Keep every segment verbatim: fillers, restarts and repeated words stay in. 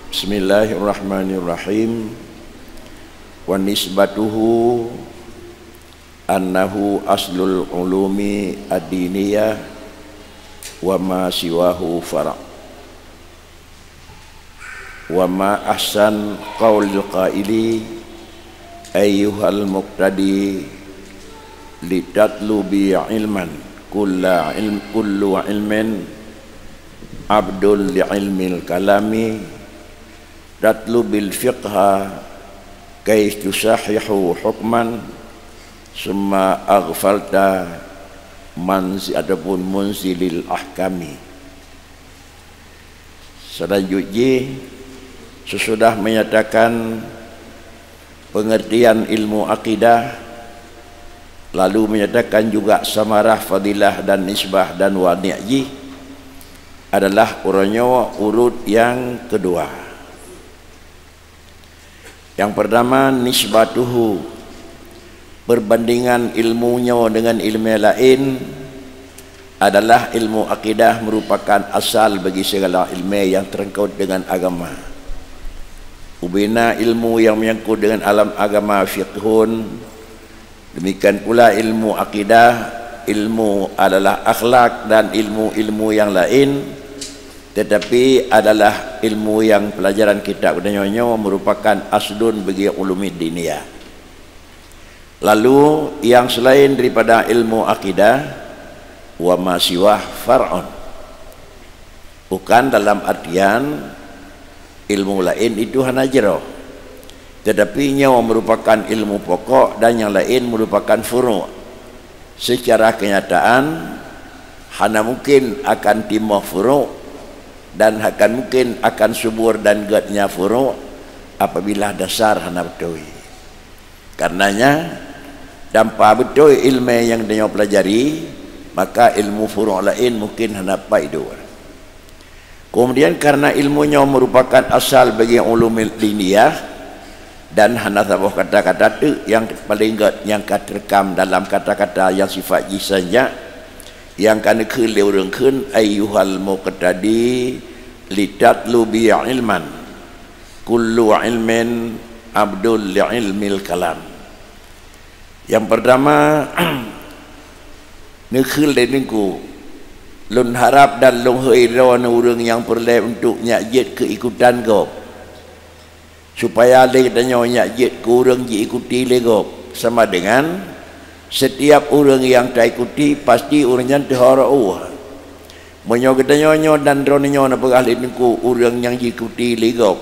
Bismillahirrahmanirrahim. Wa nisbatuhu annahu aslul ulumi ad-diniyah wa ma siwahu fara'. Wa ma ahsan qaulil qaili, ayyuhal muqtadi, litatlubi ilman, kulla ilm-, kullu ilmin abdul li ilmil kalami, tatlubil fiqha kaitu sahihu hukman, summa aghfalta manzi-, ataupun munzilil ahkami. Selanjut jih, sesudah menyatakan pengertian ilmu akidah, lalu menyatakan juga samarah, fadilah dan nisbah dan wani' jih, adalah uroe nyoe urut yang kedua. Yang pertama, nisbatuhu, perbandingan ilmu nyoe dengan ilmu laén, adalah ilmu akidah merupakan asal bagi segala ilmu yang terangkut dengan agama. Ubena ilmu yang menyangkut dengan alam agama, fiqhun, demikian pula ilmu akidah, ilmu adalah akhlak dan ilmu-ilmu yang laén, tetapi adalah ilmu yang pelajaran kitab geutanyoe nyoe merupakan aslun bagi ulumid diniyah. Lalu, yang selain daripada ilmu akidah, wa ma siwah far'un. Bukan dalam artian ilmu laén itu hana jroh, tetapi nyoe merupakan ilmu pokok dan yang laén merupakan furu'. Secara kenyataan, hana mungkin akan timoh furu' dan hana mungkin akan subur dan gét nyan furu' apabila dasar hana beutôi. Karenanya, tanpa beutôi ilmu nyang tanyoe pelajari, maka ilmu furu' laén mungkin hana paidot. Kemudian, karena ilmu nyoe merupakan asal bagi ulumul diniyah, dan hana saboh kata-kata teuk nyang paleng gét nyang ka teurekam dalam kata-kata nyang sifat jih sanjak, nyang ka neukheun lé ureuëng kheun, "Ayyuhal muqtadi litatlubi ilman, kullu ilmin abdul li ilmil kalam." Yang pertama, neukheun lé Teungku, lôn harab dan lôn hôi droeneuh ureuëng nyang peureulée untuk nyak jeuet keu ikutan gob, supaya lé geutanyoe nyak jeuet keu ureuëng jiikuti lé gob, sama dengan setiap ureuëng nyang taikuti pasti ureuëng nyan teuhoreuh. Meunyoe geutanyoe nyoe dan droeneuh nyoe neupeugah lé Teungku ureuëng nyang jiikuti lé gob,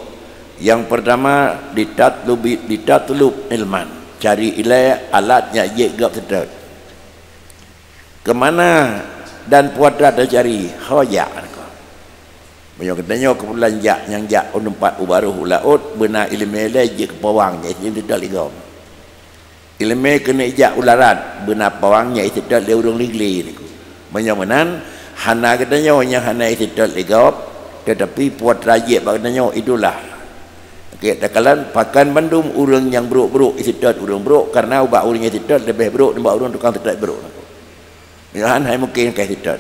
nyang pertama, litatlubi-, litatlub ilman, cari ilée alat nyak jeuet gob seutôt. Keumana dan peue atra tacari? Ho jak. Meunyoe geutanyoe keubetulan jak, nyang jak u teumpat u barôh u laôt, beuna iéleumé ilée jeuet keu pawang, nyak seutôt lé gob. Iéleumé keuneuk jak u larat, beuna pawang nyak jiseutôt lé ureuëng Gle-Gle Teungku. Meunyoe meunan, hana geutanyoe nyang hana jiseutôt lé gob, teutapi peue atra jeuet bak geutanyoe, itulah. Oke, takalon, pakon bandum ureuëng nyang brok-brok jiseutôt ureuëng brok, kareuna ubak ureuëng nyang jiseutôt leubeh brok nibak ureuëng tukang seutôt brok. Nyan hai mungken ka jiseutôt.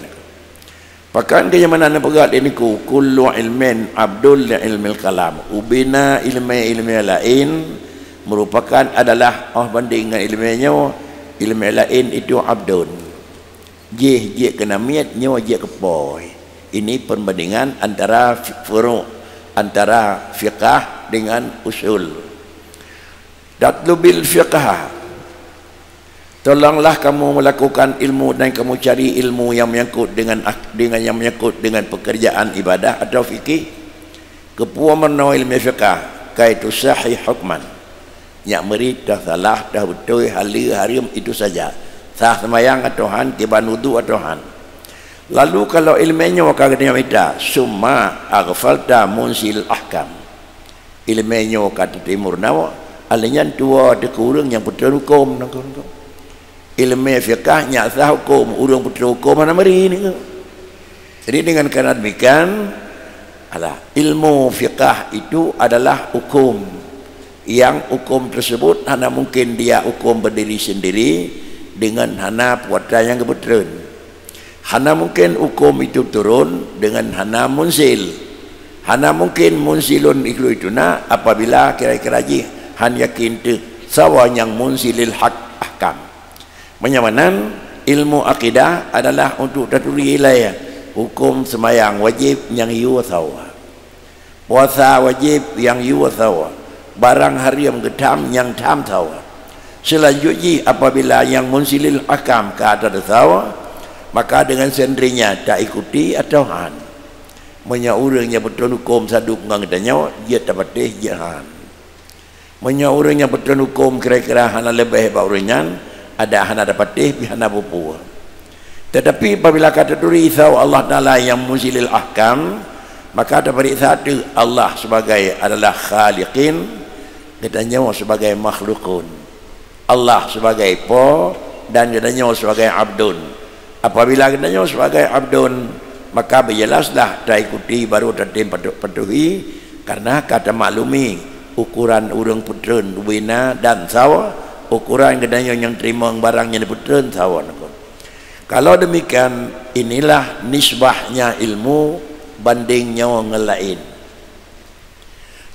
Pakon keu nyang meunan neupeugah lé Teungku, "Kullu ilmin abdul li ilmil kalam." Ubena iéleumé-iéleumé laén merupakan adalah, oh banding ngon iéleumé nyoe, iéleumé laén itu abdun. Jih jeuet keu namiet, nyoe jeuet keu po. Ini perbandingan antara fi-, furu', antara fiqah dengan usul. Tatlubil fiqha. Tolonglah kamu melakukan ilmu dan kamu cari ilmu yang menyangkut dengan ak-, dengan yang menyangkut dengan pekerjaan ibadah atau fikih. Keupeue meurunoe ilmu fiqah, kaitu sahih hukman. Nyak meuri teuh salah, teuh beutôi, haleue hareuem itu saja. Sah seumayang atau han, kiban wudu atau han. Lalu kalau ilmu nyoe ka geutanyoe mita, summa aghfalta munzil ahkam. Iéleumé nyoe ka teutimur na, akhé nyan tuwoe teuh keu ureuëng nyang peutreun huköm, na kon-kon. Iéleumé fiqah nyak sah huköm, ureuëng peutreun huköm hana meuri ni. Jadi dengan karena demikian, alah, ilmu fiqah itu adalah hukum. Yang hukum tersebut hana mungkin dia hukum berdiri sendiri dengan hana peue atra nyang geupeutreun. Hana mungkin hukum itu turun dengan hana munzil. Hana mungkin munsilun iklu itu na apabila kira-kira jih han yakin teuh sawa nyang munsilil hak ahkam. Meunyoe meunan, ilmu akidah adalah untuk taturi ilée huköm seumayang wajéb nyang yue sawa, puasa wajéb nyang yue sawa, barang hareuem geutham nyang tham sawa. Seulanjut jih apabila nyang munsilil ahkam ka tateusawa, maka deungon sendirinya taikuti atawa han. Meunyoe ureuëng nyang peutrön huköm sadub ngon geutanyoe, jeuet tapatéh jeuet han. Meunyoe ureuëng nyang peutrön huköm kira-kira hana leubeh bak ureuëng nyan, adak hana tapatéh pih hana peue-peue. Tetapi apabila ka taturi sawa Allah Taala nyang munsilil ahkam, maka tapareksa teuh Allah sebagai adalah khaliqin, geutanyoe sebagai makhlukun. Allah sebagai Po dan geutanyoe sebagai abdun. Apabila geutanyoe sebagai abdun, maka beujelaslah taikuti baru tatem patu-, patuhi, karena ka tamaklumi ukuran ureuëng peutrön bubena dan sawa, ukuran geutanyoe nyang teurimong barang nyang peutrön sawa nangko. Kalau demikian, inilah nisbahnya ilmu banding nyoe ngon laén.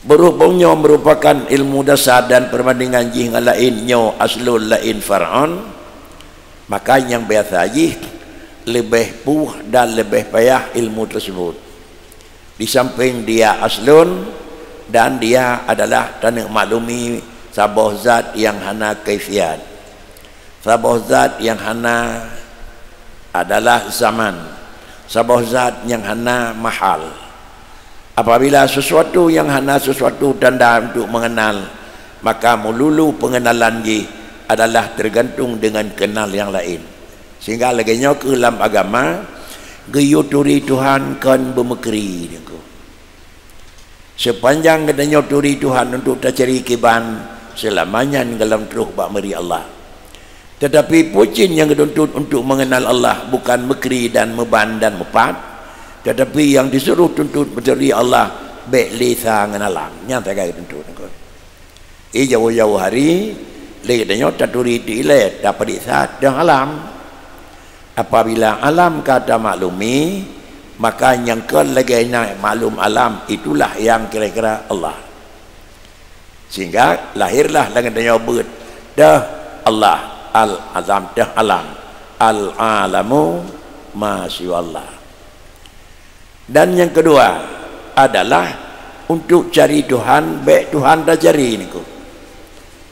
Berhubung nyoe merupakan ilmu dasar dan perbandingan jih ngon laén nyoe aslun laén far'on, maka nyang biasa jih leubeh puih dan leubeh payah ilmu tersebut. Di samping dia aslun dan dia adalah taneuk maklumi saboh zat nyang hana kaifiat. Saboh zat nyang hana adalah zaman, saboh zat nyang hana mahal. Apabila sesuatu nyang hana sesuatu tanda untuk mengenal, maka meululu pengenalan jih adalah tergantung dengan kenal nyang laén. Sehingga lagée nyoe keu lam agama, geuyue turi Tuhan kon beumeukri nangko. Sepanjang geutanyoe turi Tuhan untuk tacari kiban, seulama nyan gohlom troh bak meuri Allah. Tetapi peue cit nyang geutuntut untuk mengenal Allah bukan meukri dan meuban dan meupat, tetapi nyang disuruh tuntut meuturi Allah bék lé sa ngon alam. Nyan sagai geutuntut. Di jauh-jauh hari, lé geutanyoe taturi teuh ilée, tapareksa teuh alam. Apabila alam ka tamaklumi, maka nyang kon lagée na maklum alam, itulah nyang kira-kira Allah. Sehingga lahirlah lam geutanyoe beuet teuh Allah, al-alam teuh alam, al-alamu ma siwallah. Dan nyang keudua adalah untuk cari Tuhan, bék Tuhan tacari nangko.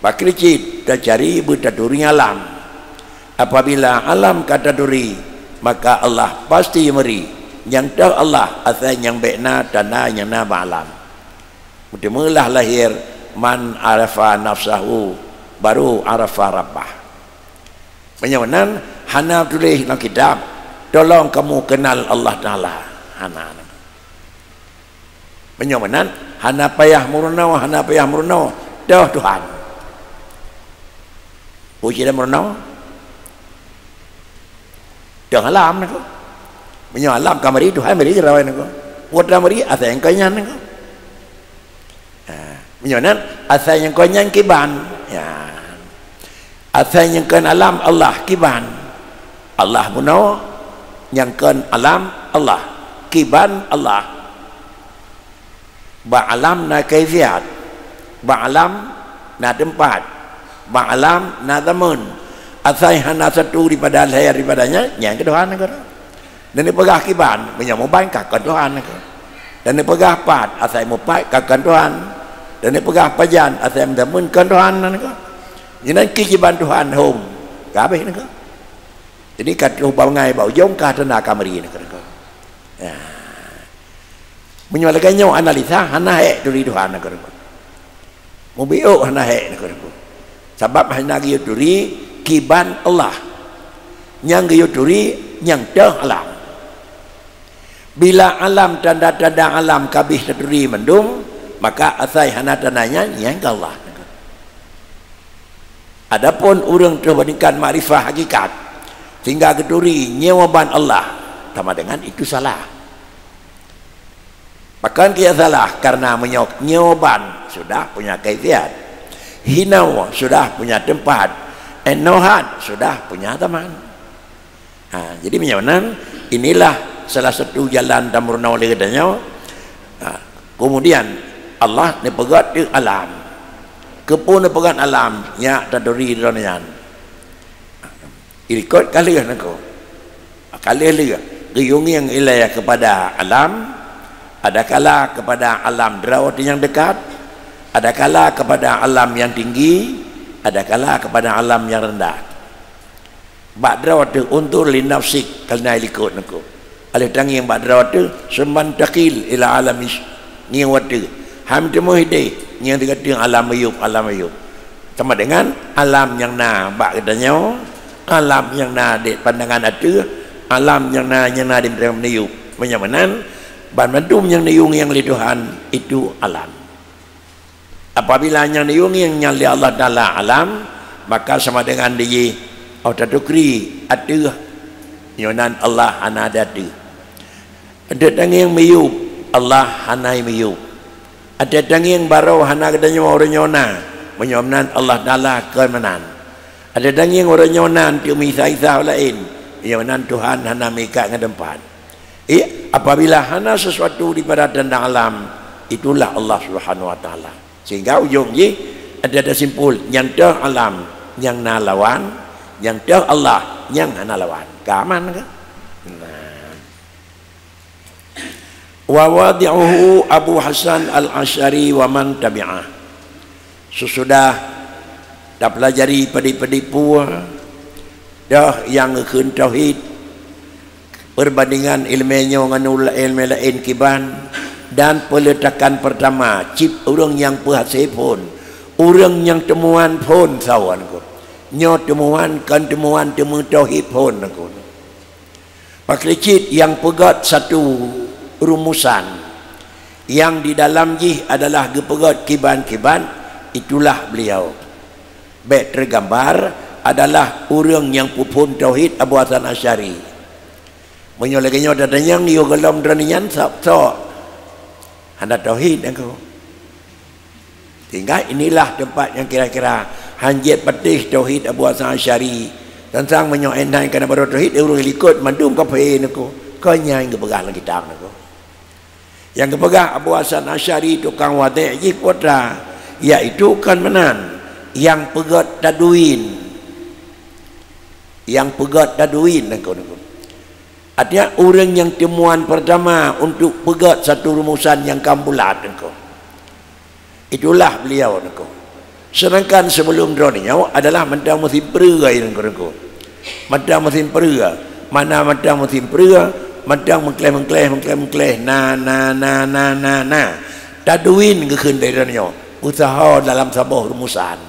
Pakri cit tacari beutaturi alam. Apabila alam ka taturi, maka Allah pasti meuri. Nyang teuh Allah asai nyang bék na tanda nyang na bak alam. Meuteumeulah lahé, "Man arafa nafsahu, baru arafa rabbah." Meunyoe meunan, hana tuléh lam kitab, "Tolong kamu kenal Allah Taala." Hana. Meunyoe meunan, hana payah meurunoe, hana payah meurunoe, teuh Tuhan. Peue cit meurunoe? Teuh alam nangko. Meunyoe alam ka meuri, Tuhan meuri keudroe nangko. Peue teuh meuri, asai nyang kon nyan nangko. Ha, meunyoe nyan, asai nyang kon nyan kiban. Ya. Asai nyang kon alam Allah kiban. Allah bunoe, nyang kon alam Allah. Kiban Allah. Bak alam na kaifiat. Bak alam na teumpat. Bak alam na zaman. Asai hana satu daripada lahé daripada nyan, nyan keu Tuhan nangko. Dan neupeugah kiban, meunyoe meuban ka kon Tuhan nangko. Dan neupeugah pat, asai meupat ka kon Tuhan. Dan neupeugah pajan, asai meudameun kon Tuhan nangko. Nyan keu kiban Tuhan hom, ka habéh nangko. Jadi ka troh bangai bak ujong ka tanda ka meuri nangko. Ya. Meunyoe lagée nyoe analisa, hana hék turi Tuhan nangko. Mubiôk hana hék nangko. Sabab hana geuyue turi kiban Allah. Nyang geuyue turi nyang teuh alam. Bila alam, tanda-tanda alam ka abéh taturi mandum, maka asai hana tanda nyan, nyan keu Allah. Adapun ureuëng troh bandingkan makrifah hakikat, sehingga geuturi nyoe ban Allah, sama dengan itu salah. Pakon keu salah? Karena meunyoe nyoe ban sudah punya kaifiat, hinoe sudah punya teumpat, inoe hat sudah punya zaman. Ha, jadi meunyoe meunan, inilah salah satu jalan tameurunoe lé geutanyoe. Ha, Kemudian Allah neupeugét teuk alam. Keupeue neupeugét alam? Nyak taturi droe nyan. Ilikot ka lheueh nangko. Ka lheueh-lheueh geuyue ngieng ilée keupada alam, adakala keupada alam droe nyang deukat, adakala keupada alam nyang tinggi, adakala keupada alam nyang rendah. Bak droe teuh unzur li nafsik, keunan ilikot nangko. Alheuh tangieng bak droe teuh, summa intaqil ila alamik, ngieng watée. Ham teuma hideh, ngieng sigoe teuh alam miyueb, alam miyueb. Sama dengan alam nyang na bak geutanyoe, alam nyang na di pandangan ateueh, alam nyang na, nyang na di pandangan miyueb. Meunyoe meunan, banmandum nyang neuyue ngieng lé Tuhan, itu alam. Apabila nyang neuyue ngieng nyan lé Allah Taala alam, maka sama dengan dijih, oh, tatukri ateueh, nyoe nan Allah hana di ateueh. Adak tangieng miyueb, Allah hana miyueb. Adak tangieng barô hana geutanyoe uroe nyoe na, meunyoe meunan Allah Taala kon meunan. Adak tangieng uroe nyoe na teumisa-isa laén, meunyoe meunan Tuhan hana meuikat ngon teumpat. Eh, apabila hana sesuatu daripada tanda alam, itulah Allah Subhanahu Wa Taala. Sehingga ujong jih ada, ada simpul, nyang teuh alam nyang na lawan, nyang teuh Allah nyang hana lawan. Ka aman ka? Nah. Wa wadi'uhu Abu Hasan Al-Asy'ari wa man tabi'ah. Sesudah tapeulajari padé-padé peue, dah nyang geukheun tauhid, peubandingan ileumé nyoe ngon ul-, ileumé laén kiban, dan peuletakan peurtama, cit ureuëng nyang peuhasé phon, ureuëng nyang teumuan phon sawan ko. Nyoe teumuan kon teumuan teumeu tauhid phon ko. Pakri cit nyang peugét satu rumusan, nyang di dalam jih adalah geupeugét kiban-kiban, itulah beliau. Bék teugambar adalah ureuëng nyang peuphon tauhid Abu Hasan Asy'ari. Meunyoe lagée nyoe tatanyong, yôh gohlom droeneuh nyan sok-sok hana tauhid nangko. Sehingga inilah teumpat nyang kira-kira hanjeuet patéh tauhid Abu Hasan Asy'ari. Teuntang meunyoe éh nan kana baroe tauhid, ureuëng likot mandum kafé nangko. Kon nyan geupeugah lam kitab nangko. Nyang geupeugah Abu Hasan Asy'ari tukang wadek jih putra, yaitu kon meunan, nyang peugét tadwin. Nyang peugét tadwin nangko, nangko. Artinya, ureuëng nyang teumuan peurtama untuk peugét satu rumusan nyang ka bulat nangko. Itulah beliau nangko. Sedangkan sebelum droeneuh nyoe adalah mantong meusipreue nangko, nangko. Mantong meusipreue. Mana mantong meusipreue, mantong meukleh-meukleh, meukleh-meukleh. Na, na, na, na, na, na. Tadwin geukheun lé droeneuh nyoe. Useuha dalam saboh rumusan.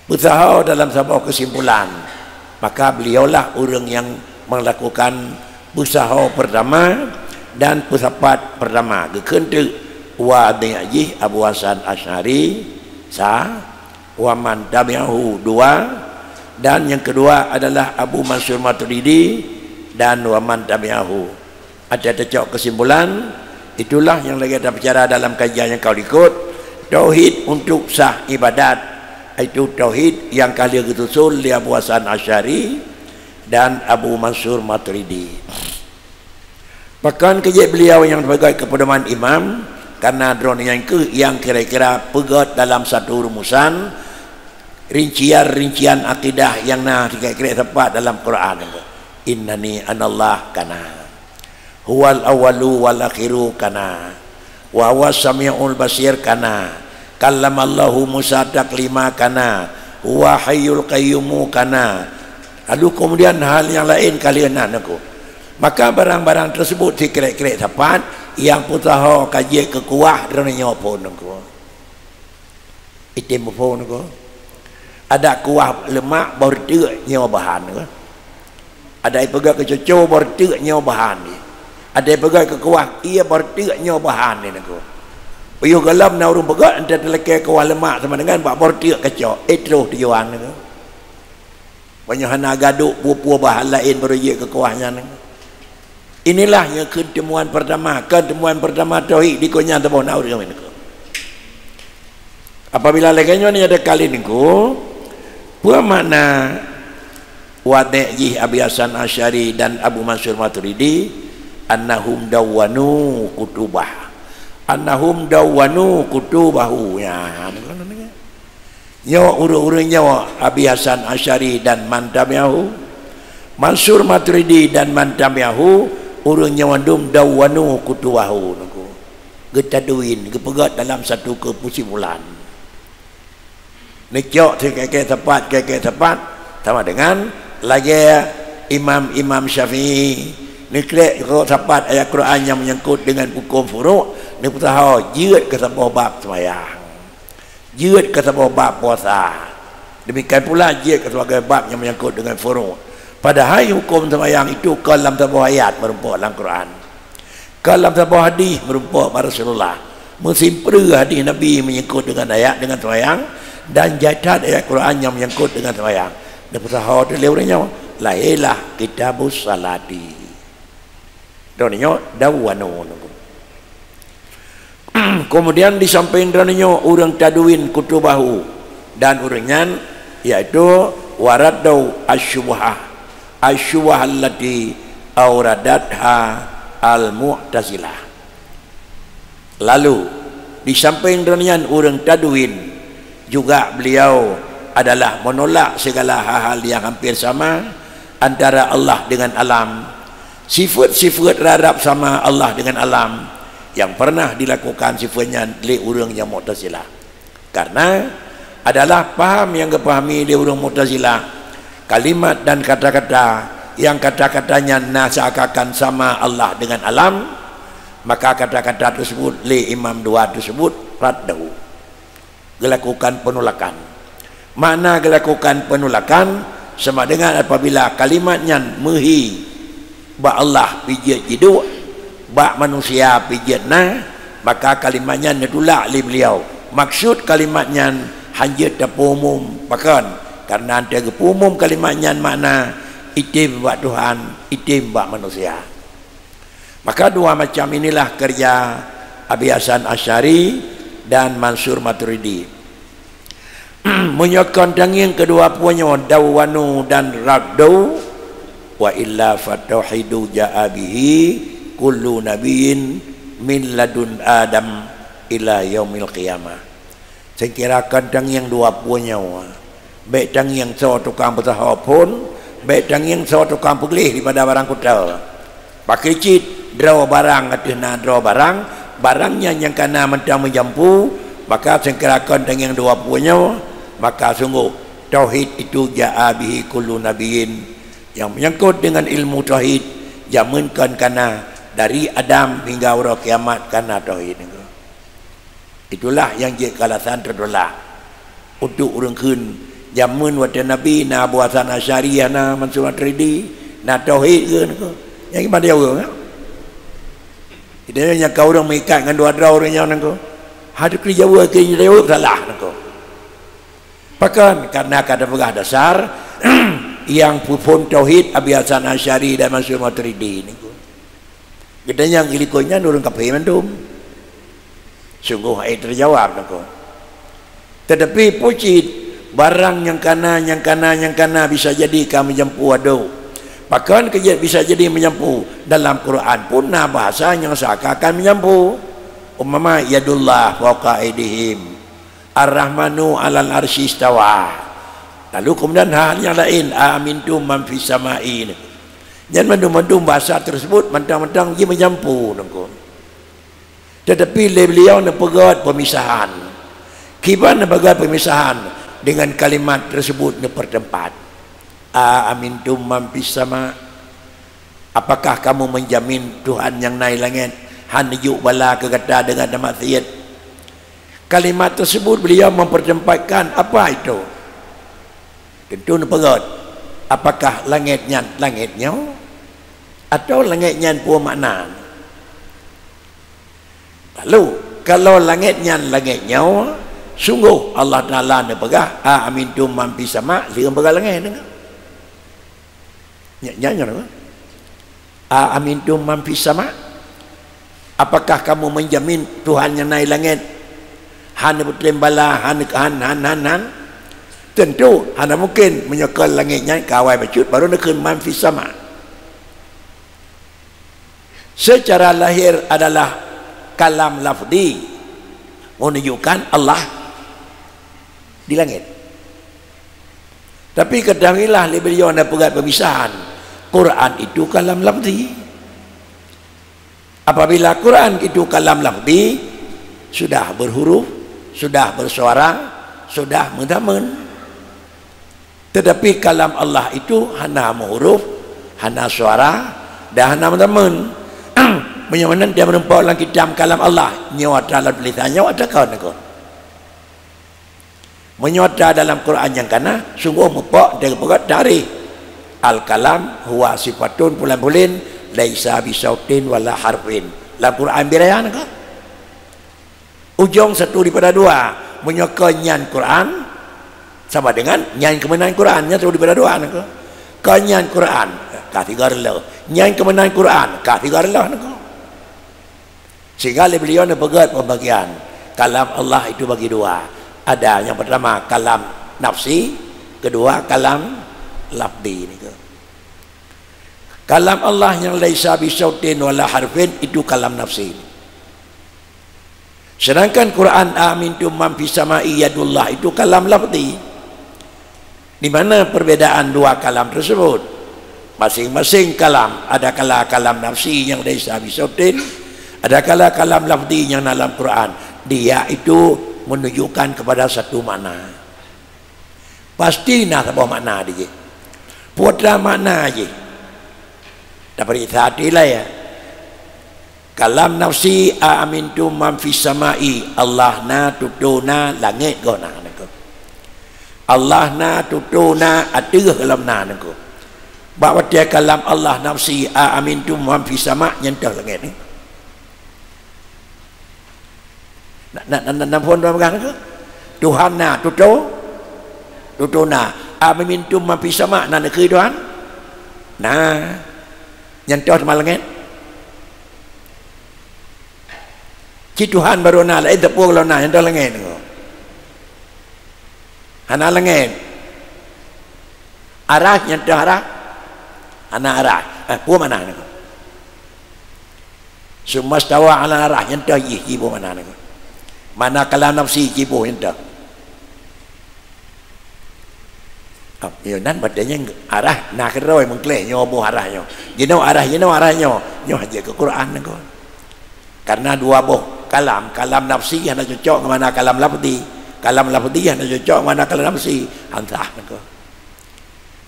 Peusaho dalam saboh keusimpulan, maka beliaulah ureuëng nyang meulakukan peusaho peurtama dan peusapat peurtama. Geukheun teuk wadek jih Abu Hasan Asy'ari, sa, wa man tabi'ahu, dua, dan nyang keudua adalah Abu Mansur Maturidi dan wa man tabi'ahu. Até teucok keusimpulan, itulah nyang lagée tapeucara dalam kajian nyang ka likot, tauhid untuk sah ibadat, yaitu tauhid nyang ka lheueh geususun lé Abu Hasan Asy'ari dan Abu Mansur Maturidi. Pakon keu jeuet beliau nyang peugét keu peudoman imam, karena droeneuh nyan kheueh nyang kira-kira peugét dalam satu rumusan, rincian-rincian akidah nyang na sikrék-sikrék teumpat dalam Quran. Innani anallah kana. Huwal awwalu wal akhiru kana. Wa huwas samiul basir kana. Kallamallahu Musa taklima kana. Huwa hayyul qayyumu kana. Lalu kemudian hal nyang laén ka lheueh na nangko. Maka barang-barang tersebut sikrék-sikrék teumpat nyang peusaho ka jeuet keu kuah droeneuh nyoe phon nangko. Item muphom nangko. Adak kuah leumak boh reuteuek nyoe bahan nangko. Adak ipeugét keu cuco boh reuteuek nyoe bahan ni. Adak ipeugét keu kuah ie boh reuteuek nyoe bahan ni nangko. Piyôh gohlom na ureuëng peugét, entah teulakée kuah leumak sama dengan bak boh reuteuek kacok. Eh, troh tujuan nangko. Meunyoe hana gadôk peue-peue bahan laén baru jeuet keu kuah nyan. Inilah nyang kheun teumuan peurtama, kheun teumuan peurtama tauhid di keu nyan saboh na ureuëng nangko. Apabila lagée nyoe ni ada kali nangko, peue makna wadek jih Abi Hasan Asy'ari dan Abu Mansur Maturidi, annahum dawwanu kutubah. Annahum dawwanu kutubahu. Ya, nyoe ureuëng-ureuëng nyoe Abi Hasan Asy'ari dan man tabi'ahu, Mansur Maturidi dan man tabi'ahu, ureuëng nyoe mandum dawwanu kutubahu nunggu. Geutadwin, geupeugét dalam satu keupusimpulan. Neucok sikek-sikek sapat, sikek-sikek sapat, sama dengan lagée imam-imam Syafi'i. Neukrek kok sapat ayat Quran nyang menyangkut dengan huköm furu', neupeusaho jeuet keu saboh bab seumayang. Jeuet keu saboh bab puasa. Demikian pula jeuet keu saboh bab nyang menyangkut dengan furu'. Padahai huköm seumayang itu kon lam saboh ayat meurumpok lam Quran. Ka lam saboh hadih meurumpok bak Rasulullah, meusimpreu hadih Nabi menyangkut dengan ayat dengan seumayang, dan jai that ayat Quran nyang menyangkut dengan seumayang. Neupeusaho teuh lé ureuëng nyoe, lahé lah Kitabus Salati. Droeneuh nyoe dawwanu nunggu. Kemudian di samping droeneuh nyoe ureuëng tadwin kutubahu, dan ureuëng nyan yaitu waraddau asyubhah, asyubhah allati auradatha al-Mu'tazilah. Lalu, di samping droeneuh nyan ureuëng tadwin, juga beliau adalah menolak segala hal-hal yang hampir sama antara Allah dengan alam, sifat-sifat rarab sama Allah dengan alam yang pernah dilakukan sifat nyan lé ureuëng nyang Mu'tazilah. Karena adalah paham nyang geupahami lé ureuëng Mu'tazilah, kalimat dan kata-kata yang kata-kata nyan na seakan-akan sama Allah dengan alam, maka kata-kata tersebut lé imam dua tersebut raddu, gelakukan penolakan. Makna gelakukan penolakan sama dengan apabila kalimat nyan meuhi bak Allah pih jeuet jiduek, bak manusia pih jeuet na, maka kalimat nyan neutulak lé beliau. Maksud kalimat nyan hana jeuet tapeuumum pakon, karena watée geupeuumum kalimat nyan makna item bak Tuhan, item bak manusia. Maka dua macam inilah kerja Abi Hasan Asy'ari dan Mansur Maturidi. Meunyoe kon tangieng keudua peue nyoe dawwanu dan raddu, wa illa fatauhidu ja'a bihi kullu nabiyyin min ladun Adam ila yaumil qiyamah. Seukira kon tangieng dua peue nyoe, bék tangieng soe tukang peusaho phon, bék tangieng soe tukang peugleh daripada barang kuta. Pakri cit droe barang ateueh na droe barang, barang nyan nyang kana mantong meujampu, maka seukira kon tangieng dua peue nyoe, maka sunggoh tauhid itu ja'a bihi kullu nabiyyin, nyang menyangkut dengan ilmu tauhid, jameun kon kana, dari Adam hingga uroe kiamat kana tauhid. Itulah nyang jeuet keu alasan teutulak. Untuk ureuëng kheun, jameun watée Nabi na Abu Hasan Asy'ari, na Mansur Maturidi, na tauhid kheun ko. Nyang iman dia ureuëng, ya? Kita nyang ka ureuëng meuikat ngon dua droe ureuëng nyan ko. Hana keu jaweueb, keu jaweueb salah ko. Pakon? Karena ka tapeugah dasar nyang peuphon tauhid Abi Hasan Asy'ari dan Mansur Maturidi niko. Geutanyoe nyang ilikot nyan ureuëng kafé mandum. Sunggoh hai teujawab niko. Tetapi pucit barang nyang kana, nyang kana, nyang kana bisa jadi ka meujampu adoe. Pakon keu jeuet bisa jadi meujampu? Dalam Quran pun na bahasa nyang seakan-akan meujampu. Umpama yadullah fauqa aidihim. Ar-Rahmanu 'alal 'arsy istawa. Lalu kemudian hal nyang laén, a amintum man fis sama'i. Nyan mandum-mandum bahasa tersebut mantong-mantong jimeujampu nangkon. Tetapi lé beliau neupeugét peumisahan. Kiban neupeugét peumisahan? Dengan kalimat tersebut neupeurteumpat. A amintum man fis sama'. Apakah kamu menjamin Tuhan nyang na i langét hana jok bala keu gata deungon tamaksiet? Kalimat tersebut beliau mempertempatkan apa itu? Tentu neupeugét, apakah langét nyan langét nyoe? Atau langét nyan peue makna? Lalu, kalau langét nyan langét nyoe, sunggoh Allah Taala neupeugah, "A amintum man fis sama'," lheueh peugah langét nyoe. Nyan, nyan, nyan apa? "A amintum man fis sama'?" Apakah kamu menjamin Tuhan nyang na i langét hana peutrém bala, hana, han, han, han, han? Tentu hana mungkin, meunyoe kon langét nyan ka awai bacut, baru neukheun man fis sama'. Secara lahir adalah Kalam lafzi menunjukkan Allah di langit. Tapi ketahuilah, lé beliau na peugah pemisahan, Quran itu kalam lafzi. Apabila Quran itu kalam lafzi, sudah berhuruf, sudah bersuara, sudah meuzaman. Tetapi kalam Allah itu hana meuhuruf, hana suara, dan hana meuzaman. Meunyoe meunan dia meurumpok lam kitab kalam Allah, nyoe atra lam tulisan nyoe atra kon niko. Meunyoe atra dalam Quran nyang kana, sungguh meupok dari peugah tarikh. Al-kalam huwa sifatun fulan-fulin laisa bisautin wala harfin. Lam Quran biraya niko. Ujong satu daripada dua. Meunyoe kon nyan Quran, sama dengan nyan keuh meunan Quran, nyan satu daripada dua niko. Kon nyan Quran, ka sigoe reuloh. Nyan keuh meunan Quran, ka sigoe reuloh niko. Sehingga lé beliau neupeugah pembagian. Kalam Allah itu bagi dua. Ada yang pertama kalam nafsi, kedua kalam lafzi niko. Kalam Allah nyang laisa bisautin wala harfin itu kalam nafsi. Sedangkan Quran "Amintum man fis sama'i" yadullah itu kalam lafzi. Di mana perbedaan dua kalam tersebut? Masing-masing kalam, adakala kalam nafsi nyang laisa bisautin, adakala kalam lafzi nyang na lam Quran. Dia itu menunjukkan kepada satu makna. Pasti na saboh makna di jih. Peue atra makna jih? Tapeuriksa até ilée, ya. Kalam nafsi, "A amintum man fis sama'i", Allah na, tutoe na, langét goh na, niko. Allah na, tutoe na, ateueh gohlom na, niko. Bak watée kalam Allah nafsi, "A amintum man fis sama'", nyan toh langét ni. Na, na, na, na, na phon droe peugah niko. Tuhan na, tutoe, tutoe na. "A amintum man fis sama'", na nakheun Tuhan? Na. Nyan toh teuma langét? Cit Tuhan barô na, laén teupeu lom na, nyan toh langét niko. Hana langét. Arasy, nyan toh arasy? Hana arasy. Eh, peue makna niko? "Tsumma stawa 'alal 'arsy", nyan toh jih, jih boh makna niko. Makna kalam nafsi jih boh nyan toh. Ah, nyoe nan batée nyang arasy na keudroe meukleh nyoe boh arasy nyoe. Jinoe arasy, jinoe arasy nyoe. Nyoe hana jeuet keu Quran niko. Karena dua boh kalam, kalam nafsi hana cocok ngon makna kalam lafzi. Kalam lafzi hana cocok ngon makna kalam nafsi. Hana sah niko.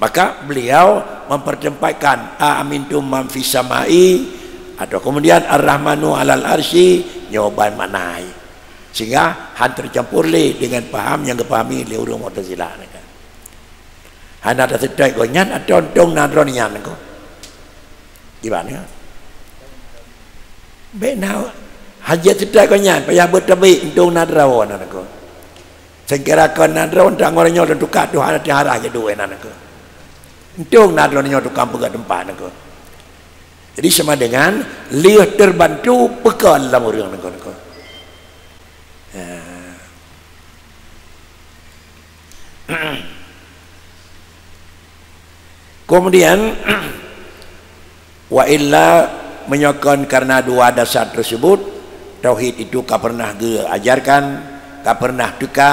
Maka beliau mempertempatkan "A amintum man fis sama'i" atau kemudian "Ar-Rahmanu 'alal 'arsy", nyoe ban makna hai. Sehingga han tercampur lé dengan paham nyang geupahami lé ureuëng Mu'tazilah nyan. Hana taseutôt gobnyan atau untông na droeneuh nyan ko. Di mana? Bék na hajat seutôt gobnyan, payah beutabik untông na droeneuh nyan ko. Seukira kon na droeneuh, tanggong nyoe lôn tuka Tuhan ateueh arah jadue nyan ko. Untông na droeneuh nyoe tukang peugah teumpat nyan ko. Jadi sama dengan lheueh terbantu peukon lam ureuëng nyan ko. Ya. Kemudian, wa illa, meunyoe kon karena dua dasar tersebut, tauhid itu ka pernah geuajarkan, ka pernah teuka,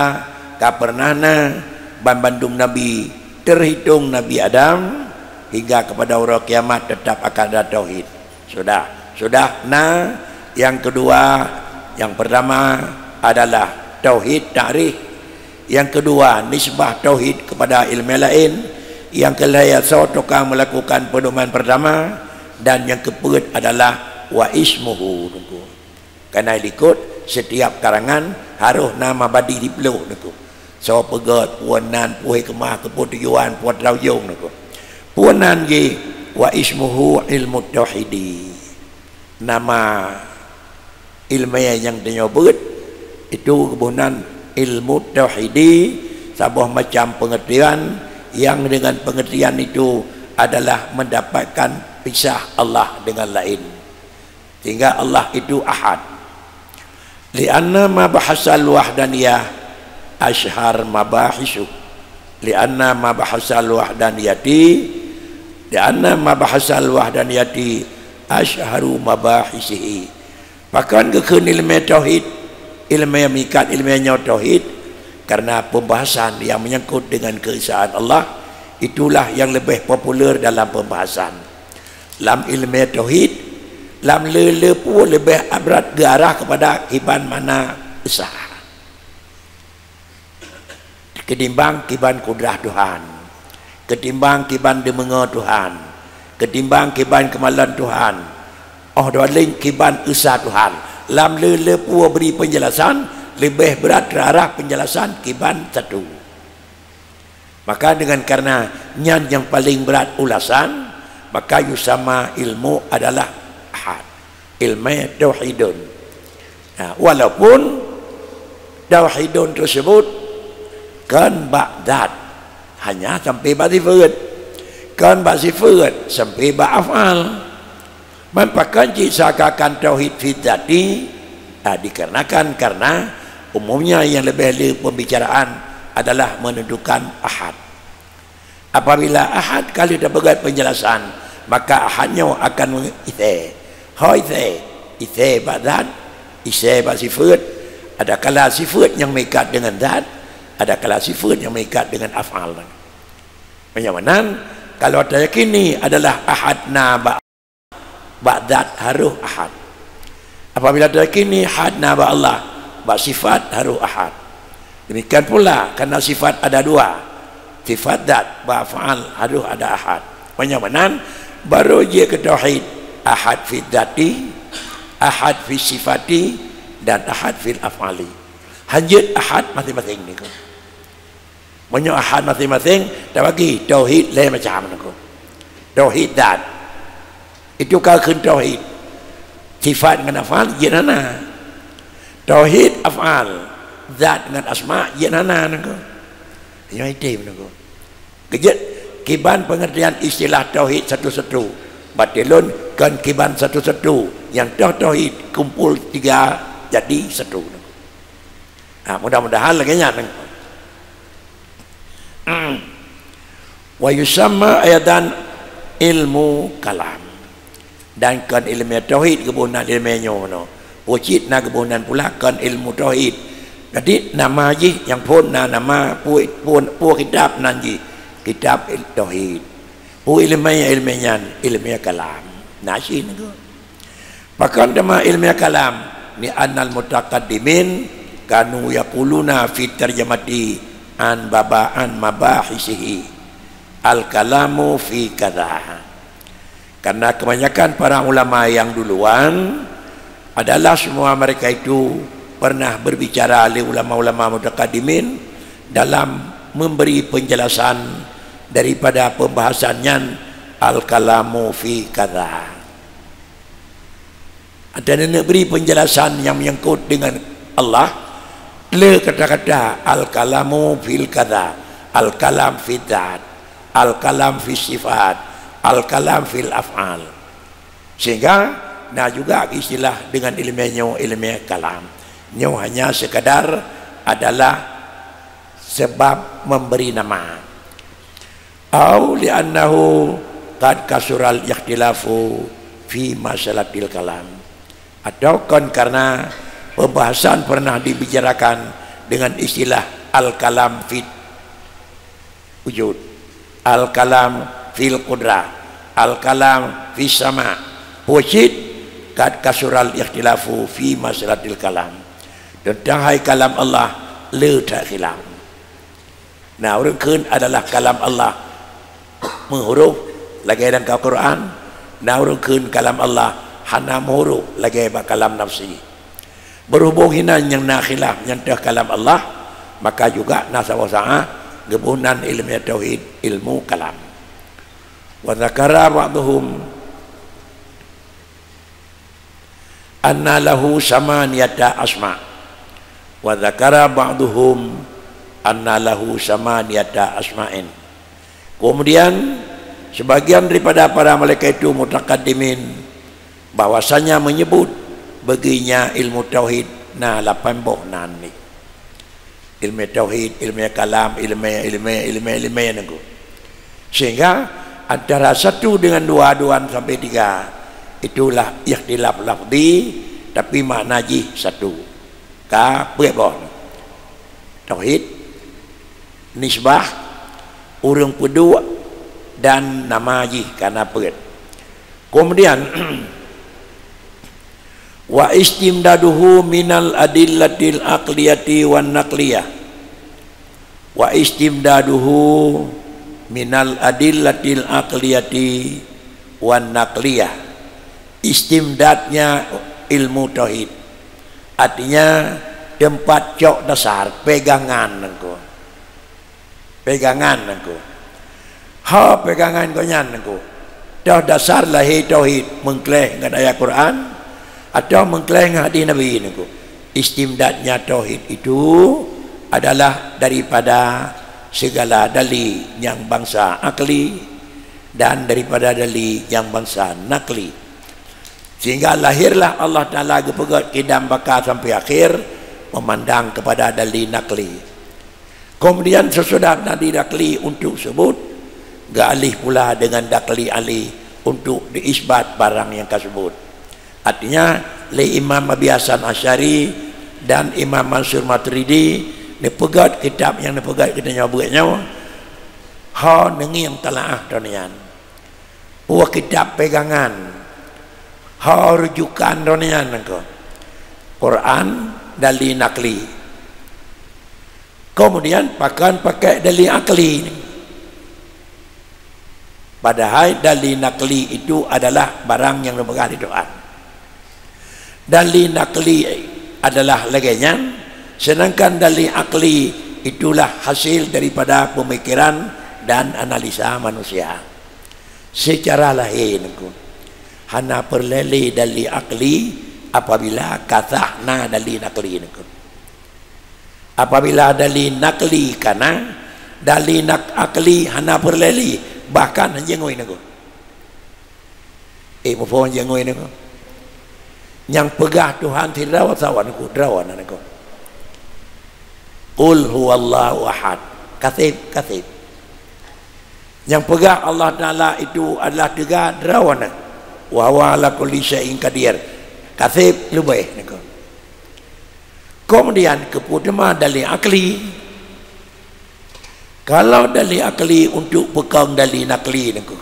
ka pernah na, ban bandum nabi, terhitung Nabi Adam, hingga kepada uroe kiamat tetap akan ada tauhid. Sudah. Sudah na. Yang kedua, yang pertama adalah tauhid ta'rif. Yang kedua, nisbah tauhid kepada ilmu lain. Yang kelhèe, soe tukang melakukan pedoman pertama. Dan yang keupeuet adalah wa ismuhu, nyan ko. Karena likot setiap karangan harus na mabadi siplôh, nyan ko. Soe peugöt, peue nan, peue hikmah, keupeue tujuan, peue atra ujông, nyan ko. Peue nan jih, wa ismuhu ilmu tauhidi. Nama ilmu nyang tanyoe beuet itu geuboh nan ilmu tauhidi, saboh macam pengertian yang dengan pengertian itu adalah mendapatkan pisah Allah dengan lain. Sehingga Allah itu ahad. Lianna mabahasal wahdaniyah asyhar mabahisu. Lianna mabahasal wahdaniyati, lianna mabahasal wahdaniyati asyharu mabahisihi. Pakon geukheun ileumèe tauhid, ileumèe meuikat ileumèe nyoe tauhid? Karena pembahasan yang menyangkut dengan keesaan Allah, itulah yang lebih populer dalam pembahasan. Lam ileumèe tauhid, lam le-le peue leubeh abrat geuarah kepada kiban makna esa. Ketimbang kiban kudrah Tuhan, ketimbang kiban deumeungoe Tuhan, ketimbang kiban keumalon Tuhan, óh dua lé kiban esa Tuhan. Lam le-le peue bri penjelasan, leubeh brat teuarah penjelasan kiban satu. Maka dengan karena nyan nyang paleng brat ulasan, maka yusamma ilmu adalah ahad. Ilmu tauhidun. Nah, walaupun tauhidun tersebut kan bak zat, hanya sampai bak sifat. Kan bak sifat sampai bak af'al. Man pakon cit seakan-akan tauhid fi dzati? Ah, dikarenakan karena umumnya yang lebih le pembicaraan adalah menentukan ahad. Apabila ahad ka lheueh tapeugét penjelasan, maka ahad nyoe akan meuisé. Ho isé, isé bak zat, isé bak sifat. Adakala sifat nyang meuikat dengan zat, adakala sifat nyang meuikat dengan af'al. Meunyoe meunan, kalau tayakini adalah ahad na bak bak zat harôh ahad. Apabila tayakini ahad na bak Allah, bak sifat harôh ahad. Demikian pula karena sifat ada dua, sifat zat bak af'al harôh ada ahad. Meunyoe meunan, baru jeuet keu tauhid, ahad fi dzati, ahad fi sifati, dan ahad fil af'ali. Hanjeuet ahad maséng-maséng niko. Meunyoe ahad maséng-maséng, tabagi tauhid lhèe macam niko. Tauhid zat. Itu ka kheun tauhid. Sifat ngon af'al jeuet hana. Tauhid af'al, zat ngon asma jeuet hana niko. Nyoe item niko. Keujeuet kiban pengertian istilah tauhid satu-satu. Bak ulôn kon kiban satu-satu, nyang toh tauhid kumpul tiga jadi satu niko. Ha, mudah-mudahan lagèe nyan. Wa yusamma aidan ilmu kalam. Dan kon ileumèe tauhid geuboh nan ileumèe nyoe nyoe. Peue cit na geuboh nan pula kon ilmu tauhid. Jadi nama jih nyang phôn na nama peue, peue, peue kitab nan jih. Kitab il-, tauhid. Peue ileumèe, ileumèe nyan, ileumèe kalam. Na cit niko. Pakon teuma ilmu kalam? Li annal mutaqaddimin kanu yaquluna fi tarjamati an baba an mabahisihi al kalamu fi kadza. Karena kebanyakan para ulama yang duluan adalah semua mereka itu pernah berbicara lé ulama-ulama mutaqaddimin dalam memberi penjelasan daripada pembahasan nyan al kalamu fi kadza. Ada nenek beri penjelasan yang menyangkut dengan Allah, le kata-kata al-kalamu fil kadza, al-kalam fi dzat, al-kalam fi sifat, al-kalam fil af'al. Sehingga na juga istilah dengan ilmu nyoe ilmu kalam. Nyoe hanya sekadar adalah sebab memberi nama. Au li'annahu qad kasural ikhtilafu fi masalatil kalam. Atau kon karena pembahasan pernah dibicarakan dengan istilah al-kalam fit wujud, al-kalam fil qudrah, al-kalam fis sama. Peue cit qad kasural ikhtilafu fi masalatil kalam. Teuntang hai kalam Allah le that khilaf. Na ureuëng kheun adalah kalam Allah meuhuruf lagée lam Al-Quran, na ureuëng kheun kalam Allah hana meuhuruf lagée bak kalam nafsi. Berhubung hinan nyang na khilaf nyang teuh kalam Allah, maka juga na saboh saát geuboh nan ilmu tauhid, ilmu kalam. Wa dzakara ba'duhum anna lahu samaniyata asma. Wa dzakara ba'duhum anna lahu samaniyata asma'in. Kemudian sebagian daripada para malaikat itu mutaqaddimin bahwasanya menyebut baginya ilmu tauhid na lapan boh nan ni. Ilmu tauhid, ilmu kalam, ilmu, ilmu, ilmu, ilmu nunggu. Sehingga antara satu dengan dua, dua sampai tiga, itulah ikhtilaf lafzi, Tapi makna jih satu. Ka peuet boh. Tauhid, nisbah, ureuëng peuduek, dan nama jih ka na peuet. Kemudian, wa istimdaduhu minal adillatil aqliyati wan naqliyah. Wa istimdaduhu minal adillatil aqliyati wan naqliyah. Istimdadnya ilmu tauhid. Artinya, tempat cok dasar, pegangan nangko. Pegangan nangko. Ha, pegangan gobnyan nangko. Toh dasar lahé tauhid meukleh ngon ayat Quran atau meukleh ngon hadis Nabi nangko. Istimdadnya tauhid itu adalah daripada segala dali nyang bansa akli dan daripada dali nyang bansa nakli. Sehingga lahirlah Allah Taala geupeugét kidam baka sampai akhir memandang kepada dali nakli. Kemudian sesudah dali nakli untuk sebut, geualih pula dengan nakli alih untuk diisbat barang nyang ka sebut. Artinya, lé Imam Abi Hasan Asy'ari dan Imam Mansur Maturidi neupeugét kitab nyang neupeugét geutanyoe buet nyoe, ho neungieng talaah droeneuh nyan. Buah kitab pegangan, ho rujukan droeneuh nyan nangko. Quran, dali nakli. Kemudian pakon pakai dali akli. Padahai dali nakli itu adalah barang nyang neupeugah di Tuhan. Dali nakli adalah lagée nyan, sedangkan dali akli itulah hasil daripada pemikiran dan analisa manusia. Secara lahé nangko, hana peureulée lé dali akli apabila ka sah na dali nakli nangko. Apabila dali nakli ka na, dali nak-, akli hana peureulée lé, bahkan hanjeut ngon nangko. Eh, muphom hanjeut ngon nangko. Nyang peugah Tuhan sidroe sawa nangko, droe na nangko. Qul huwallahu ahad. Kaseb, kaseb. Nyang peugah Allah Taala itu adalah teuga droe na. Wa huwa ala kulli syai'in qadir. Kaseb leubeh nangko. Kemudian keupeue teuma dali akli. Kalau dali akli untuk peukong dali nakli nangko.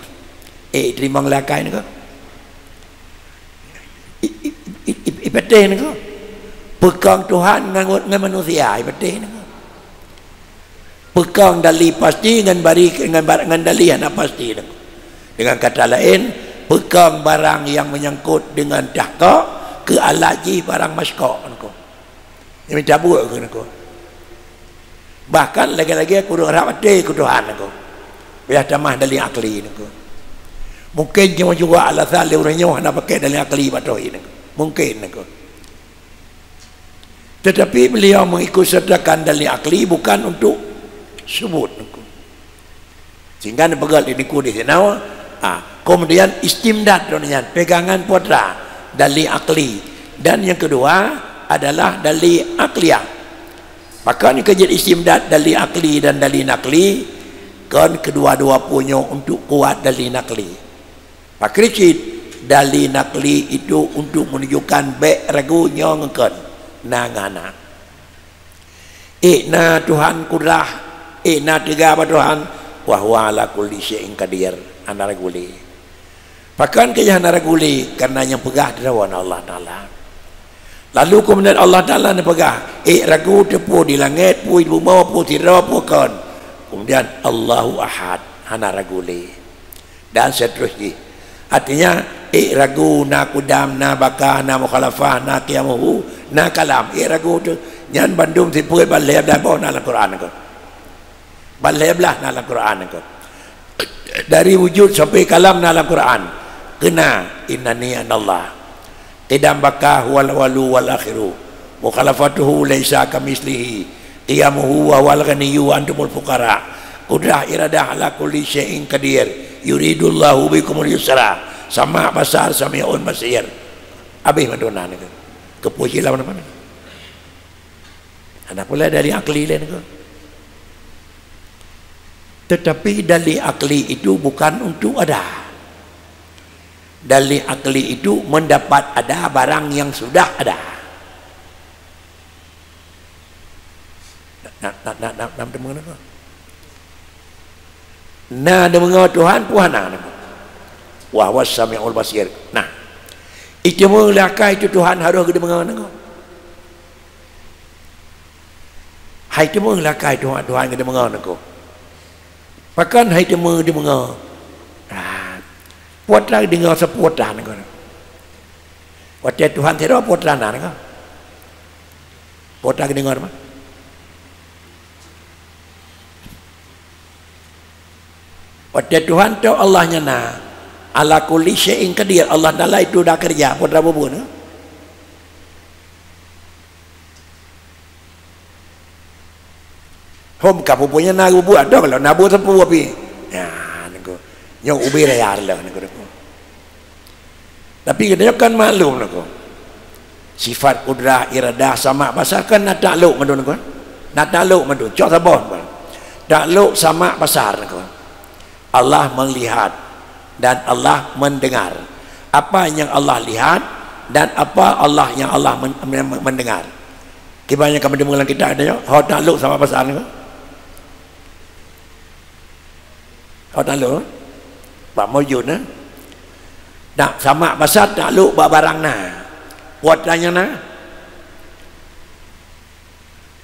Eh, teurimong lé akai nangko. I, i, i, i, ipeuteh nangko. Peukong Tuhan ngon, ngon manusia, ipeuteh nangko. Peukong dali pasti ngon bari, ngon bar-, ngon dali hana pasti nangko. Dengan kata laén, peukong barang nyang menyangkut dengan tahkok keu alat jih barang maskok nangko. Nyang mita buet keu nangko. Bahkan lagée-lagée kureueng rab até keu Tuhan nangko. Payah tamah dali akli nangko. Mungken nyoe juga alasan lé ureuëng nyoe hana pakai dali akli bak tauhid nangko. Mungken nangko. Tetapi beliau mengikut sertakan dali akli bukan untuk sebut nangko. Sehingga neupeugah lé niku di sinoe, ha, kemudian istimdad droeneuh nyan, pegangan putra, dali akli. Dan yang kedua adalah dali akliyah. Pakon keu jeuet istimdad dali akli dan dali nakli, kon keudua-dua peue nyoe untuk kuat dali nakli. Pakri cit, dali nakli itu untuk menunjukkan bék ragu nyoe ngon kon, na ngon hana. Ék na Tuhan kudrah, ék na teuga bak Tuhan, wa huwa ala kulli syai'in qadir, hana ragu lé. Pakon keu hana ragu lé? Karena nyang peugah droe na Allah Taala. Lalu kemudian Allah Taala neupeugah, ék ragu teupeue di langét, peue di bumoe, peue sidroe, peue kon. Kemudian Allahu Ahad, hana ragu lé. Dan seterusnya. Artinya, ék ragu, na kudam, na baka, na mukhalafah, na qiyamuhu, na kalam. Ék ragu tu, nyan bandum sifeuet ban lhée blaih boh na lam Quran nangko. Ban lhée blaih na lam Quran nangko. Dari wujud sampai kalam na lam Quran. Keu na, innani anallah. Qidam baka huwal awwalu wal akhiru. Mukhalafatuhu laisa kamitslihi. Qiyamuhu wa huwal ghaniyyu wa antumul fuqara. Qudrah iradah ala kulli syai'in qadir. Yuridullahu bikumul yusra. Sama' basar sami'un basir. Habéh mandum na nangko. Keupeue silam na mana? Hana pula dali akli laén nangko. Tetapi dali akli itu bukan untuk ada. Dalil akli itu mendapat ada barang yang sudah ada. Na, na, na, na, na, na, na, na, na deungoe Tuhan, peue hana deungoe. Wa huwas samiul basir. Nah, iteumé lé akai itu Tuhan harôh geudeungoe deungoe. Hai teumé lé akai Tuhan, Tuhan geudeungoe deungoe. Pakon hai teumé deungoe? Ah, peue atra deungoe sapeue atra deungoe. Watée Tuhan sidroe peue atra na deungoe. Peue atra geudeungoe mah. Watée Tuhan tôh Allah nyan na, ala kulli syai'in qadir, Allah Taala itu dah kerja, peue atra bubuet. Hom ka pupunya na bubuet dah kalau na buet sapeue pi. Ya, niko. Nyoe ubé raya lé niko. Tapi geutanyoe kan maklum niko. Sifat kudrah, iradah, sama, basar kan na takluk mandum niko. Na takluk mandum. Cok saboh. Takluk sama, basar niko. Allah melihat dan Allah mendengar. Apa yang Allah lihat dan apa Allah yang Allah men-, men-, mendengar. Kiban nyang ka meudeungoe lam kitab nyoe, ho takluk sama basar niko. Ho takluk, eh? Bak maujud, eh? Tak sama basar takluk bak barang na. Peue atra nyang na?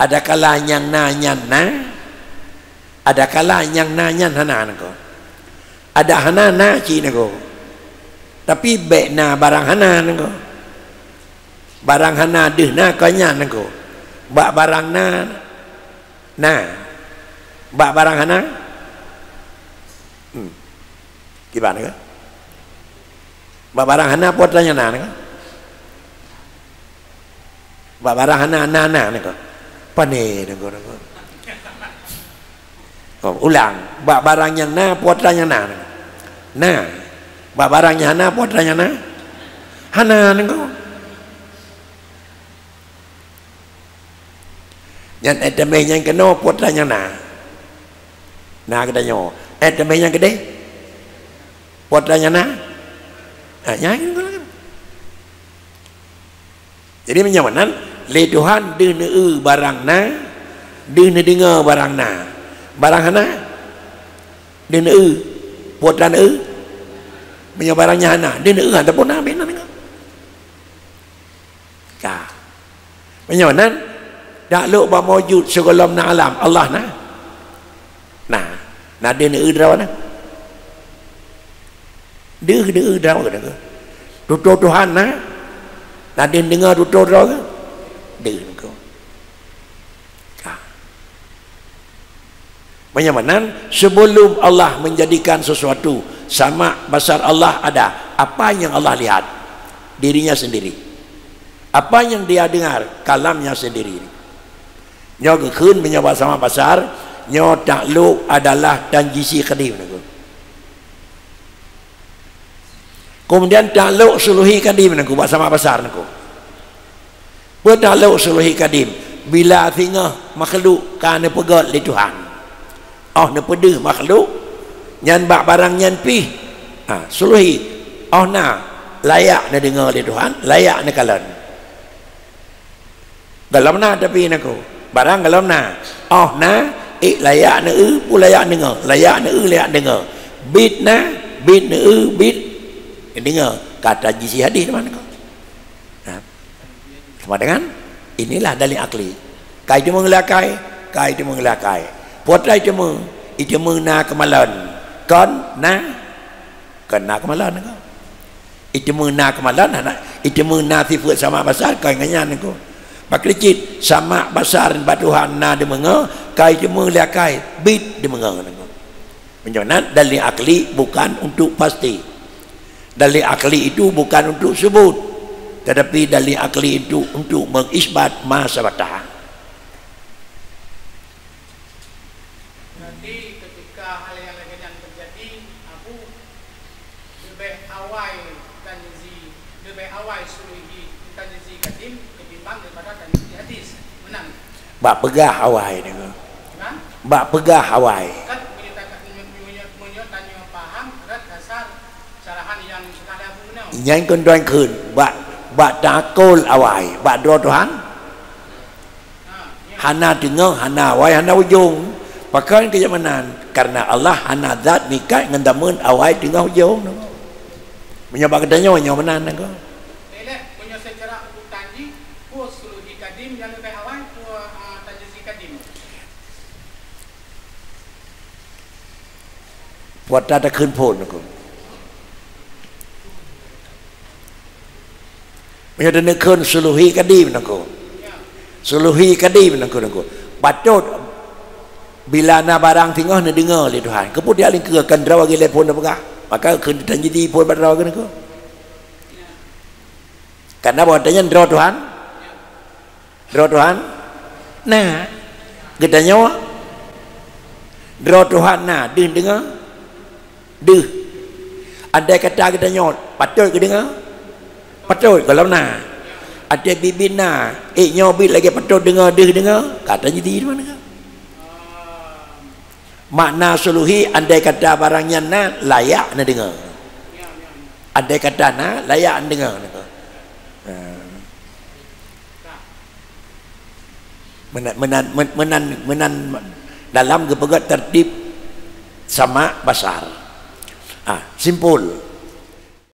Adakala nyang na nyan na, adakala nyang na nyan hana niko. Ada hana na cit niko. Tapi bék na barang hana niko. Barang hana deuh na kon nyan niko. Bak barang na, na. Bak barang hana, hmm. Kiban niko. Bak barang hana peue atra nyang na niko. Bak barang hana, na, na niko. Pane niko, niko. Oh, ulang. Bak barang nyang na peue atra nyang na niko. Na. Bak barang nyang hana peue atra nyang na. Hana niko. Nyan ék teumé nyang keunoe peue atra nyang na. Na geutanyoe. Ék teumé nyang keudeh peue atra nyang na. Ah, nyan. Jadi meunyoe meunan, lé Tuhan deuh neueu barang na, deuh neudeungoe barang na. Barang hana, deuh neueu. Peue atra neueu? Meunyoe barang nyan hana, deuh neueu ataupun na, bina deungoe. Ka. Meunyoe nan, taklok bak maujud sigohlom na alam, Allah na. Na, na deuh neueu droe na. Deuh neueu droe na. Tutoe Tuhan na. Na deuh neudeungoe tutoe droe. Deuh neudeungoe. Ka. Meunyoe meunan, sebelum Allah menjadikan sesuatu, sama, basar Allah ada. Apa yang Allah lihat? Dirinya sendiri. Apa yang dia dengar? Kalamnya sendiri. Nyoe geukheun meunyoe bak sama, basar, nyoe taklok adalah tanjisi kadim nyoe. Kemudian taklok suluhi kadim nyoe, bak sama, basar nyoe. Peue taklok suluhi kadim? Bila singoh makhluk ka neupeugét lé Tuhan. Oh neupeudeuh makhluk, nyan bak barang nyan pih. Ha, suluhi. Oh na, layak neudeungoe lé Tuhan, layak neukalon. Gohlom na tapi nyoe, barang gohlom na. Oh na, ék layak neueu, peue layak neudeungoe, layak neueu, layak neudeungoe. Bit na, bit neueu, bit neudeungoe. Ka tanjisi hadih teuma nyoe. Nah, sama dengan inilah dalil akli. Ka iteumé lé akai, ka iteumé lé akai. Peue atra iteumé, iteumé na keumalon. Kon na, kon na keumalon nyoe. Iteumé na keumalon, hana, iteumé na sifeuet sama, basar, kon ngon nyan nyoe. Pakri cit sama, basar bak Tuhan na deumeungoe, ka iteumé lé akai, bit deumeungoe nyoe. Meunyoe nan, dalil akli bukan untuk pasti. Dalil akli itu bukan untuk subut, tetapi dalil akli itu untuk mengisbat ma sabata. Berarti ketika hal yang lagèe nyan terjadi, Abu, leubeh awai tanjisi, leubeh awai suluhi tanjisi kadim ketimbang daripada tanjisi hadis. Meunan? Bak peugah awai nyoe. Meunan? Bak peugah awai. Kan meunyoe ta-, meunyoe, meunyoe, meunyoe tanyoe paham rot dasar syarahan nyang sudah ada Abu Nyan kon tuan kheun bak, bak takol awai, bak droe Tuhan. Hana teungoh, hana awai, hana ujong. Pakon keu meunan? Karena Allah hana zat mikat ngon zaman awai teungoh ujong. Meunyoe bak geutanyoe nyoe meunan nangko. Eleh, meunyoe secara urutan jih, peue suluhi kadim nyang leubeh awai, peue, ah, tanjizi kadim? Buat ata takheun phon nangko. Meunyoe takheun suluhi kadim nangko. Suluhi kadim nangko, nangko. Patôt bila na barang singoh neudeungoe lé Tuhan. Keupeue dia lingkeu akan droe lagée lé phon peugah? Maka kheun tanjizi phon bak droe nangko. Karena bahwa tanyan droe Tuhan. Droe Tuhan na. Geutanyoe droe Tuhan na, deuh deungoe? Deuh. Andai kata geutanyoe patôt geudeungoe? Patôt, gohlom na. Até biet-biet na, ék nyoe biet lagée patôt deungoe, deuh deungoe, ka tanjizi teuma deungoe. Makna suluhi, andai kata barang nyan na, layak neudeungoe. Andai kata na, layak neudeungoe. Nah. Meunan, meunan, meunan, meunan dalam geupeugah tertib sama basar. Ah, simpul.